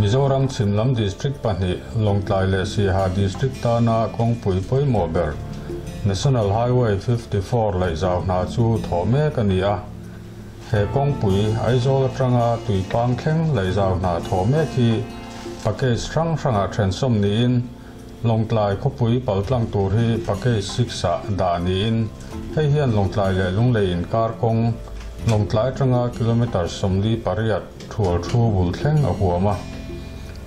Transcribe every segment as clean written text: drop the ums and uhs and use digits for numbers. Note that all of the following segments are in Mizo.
Mizoram chhim lam district pahnih, Lawngtlai leh Siaha district tana kawngpui pawimawh ber, National Highway 54 laihzau hna chu thawh mek a ni a. He kawngpui Aizawl atanga Tuipang thleng laihzau hna thawh mek hi package hrang hrangah thensawm niin, Lawngtlai khawpui paltlang tur hi package six-ah dah niin, hei hian Lawngtlai leh Lunglei inkar kawng, Lawngtlai atanga kilometre 48 thual thu bul thleng a huam a.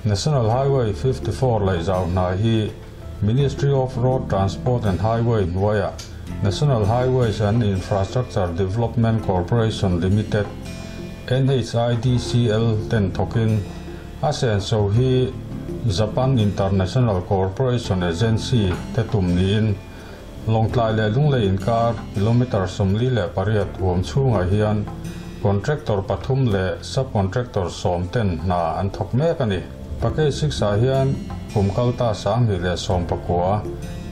National Highway 54 laihzau hna hi Ministry of Road Transport and Highway hnuaiah National Highways and Infrastructure Development Corporation Limited, NHIDCL, ten thawkin a senso hi Japan International Cooperation Agency te tum niin Lawngtlai leh Lunglei inkar kilometre 48 huam chhungah hian contractor pathum leh sub-contractor sawm ten hna an thawk mek a ni. Package six ah hian kum kalta 2019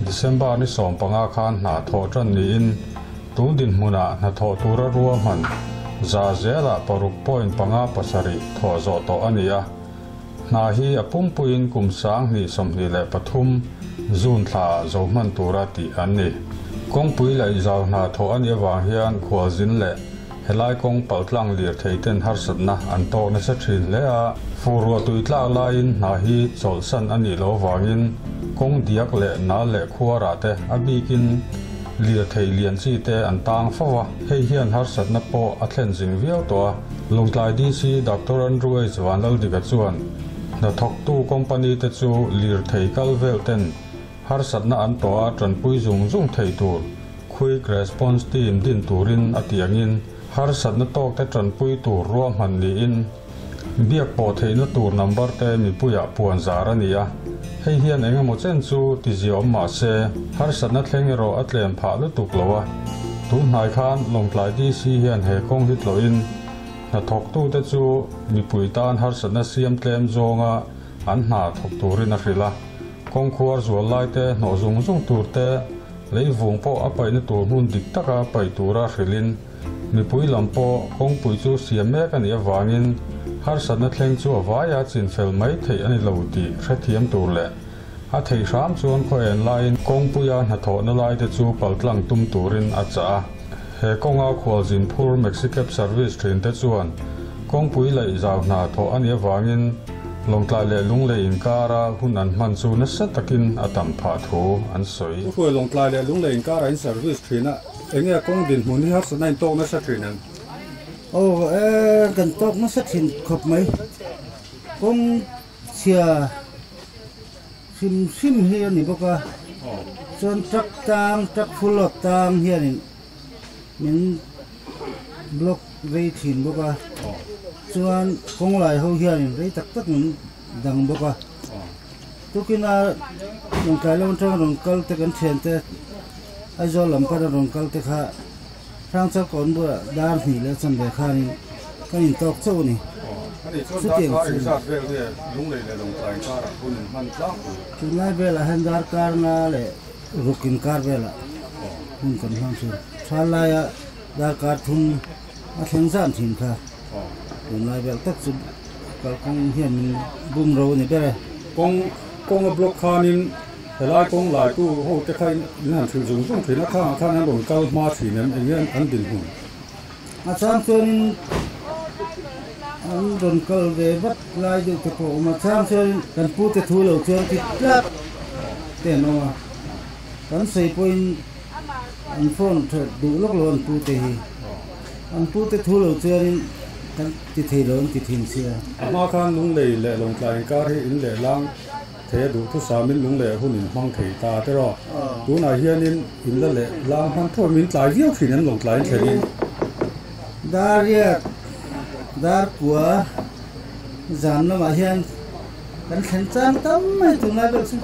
December ni 15 khan hna thawh tan niin tun dinhmunah hna thawh tura ruahman za zelah 6.57 thawh zawh tawh a ni a. Hna hi a pumpuiin kum 2023 June thla zo hman tura tih an ni. Kawngpui laihzau hna thawh a nih avang hian khualzin leh helai kawng paltlang lir thei ten harsatna an tawk nasa thin hle a. Fur ruah tui tlak laiin hna hi chawlhsan a nih loh avangin kawng diak leh nal leh khuarah te a bikin lir thei lian chi te an tang fo a. Hei hian harsatna pawh a thlen zing viau tawh a. Lawngtlai DC Doctor Andrew H Vanlaldika chuan hnathawktu company te chu lir thei kal vel ten harsatna an tawh a tanpui zung zung thei tur quick response team din turin a tiangin harsatna tawk te tanpui tur ruahman niin biak pawh theihna tur number te mipuiah puan zar a ni a. Hei hian engemaw chen chu ti ziaawm mah se harsatna thleng erawh a tlem phah lutuk lo a. Tun hnai khan Lawngtlai DC hian he kawng hi tlawhin hnathawktu te chu mipui tan harsatna siam tlem zawnga an hna thawk turin a hrilh a. Kawng khuar zual lai te hnawh zung zung tur te leivung pawh a paihna tur hmun dik taka paih tura hrilhin mipui lam pawh kawngpui chu siam mek a nih avangin harsatna thleng chu a vaia chinfel mai theih a ni lo tih hrethiam tur leh a thei hram chuan khaw en laiin kawngpuia hnathawhna lai te chu paltlang tum turin a chah a. He kawnga khualzin phur Maxicab service thin te chuan kawngpui laihzau hna thawh a nih avangin Lawngtlai leh Lunglei inkara hun an hman chu nasa takin a tam phah thu an sawi. Hruai Lawngtlai leh Lunglei inkara in service thin a, enge kawng dinhmun hi harsatna in tawk nasa thin em? Aw e, kan tawk nasa thin khawp mai. Kawng chhia hrim hrim hi a ni bawk a, chuan truck tang, truck full load tang hianin min block rei thin bawk a, chuan kawng lai ho hianin rei tak tak min dang bawk a. Tukina Lawngtlai lam atanga rawn kal te kan thian te Aizawl lam pana rawn kal te kha Hrangchal kawn bulah dar hnih leh chanve khanin kan intawk chauh a ni. Chutiang chu tunlai velah hian darkar nga leh ruk inkar velah hun kan hmang thin. Thal laia darkar thum a thleng zan thin kha tunlai vel tak chu kalkawng hian min bum ro a ni ber e. Kawng kawnga block khanin helai kawng laitu ho te kha in han hrilh zung zung thin a, khangah khan an rawn kal hma thin em eng nge an dinhmun? A chang chuanin an rawn kal ve vat lai deuh te pawh a awm a, chang chuanin kan pu te thu lo chuan ti tlat te an awm a, kan sawi pawhin an phone that duh lawk lo an pu te hi, an pu te thu lo chuanin kan ti thei lo an ti thin sia. A hma khan Lunglei leh Lawngtlai inkar hi in leh lang thei a duh thusamin Lunglei hun in hmang thei ta te rawh. Tunah hianin in la leh lang hman tho em in tlai viau thin an Lawngtlai in thlenin. Dar riat, dar kua zan lamah hian kan thlen chang tam mai tunlai vel chu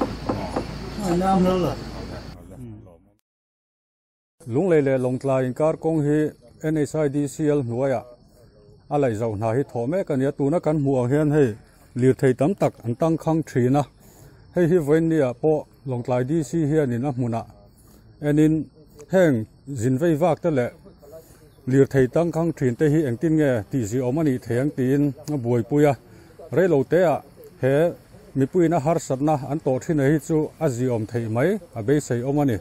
a inam hlauh lo. Lunglei leh Lawngtlai inkar kawng hi NHIDCL hnuaiah a laihzauh hna hi thawh mek a ni a, tuna kan hmuh ang hian hei lirthei tam tak an tangkhang thin a, hei hi vawiinniah pawh Lawngtlai DC hianin a hmunah enin heng zin vei vak te leh lirthei tangkhang thin te hi engtin nge tih ziawm a nih thei ang tiin a buaipui a, reilo te ah. he mipuiin a harsatna an tawh thin hi chu a ziawm theih mai a beisei awm a ni.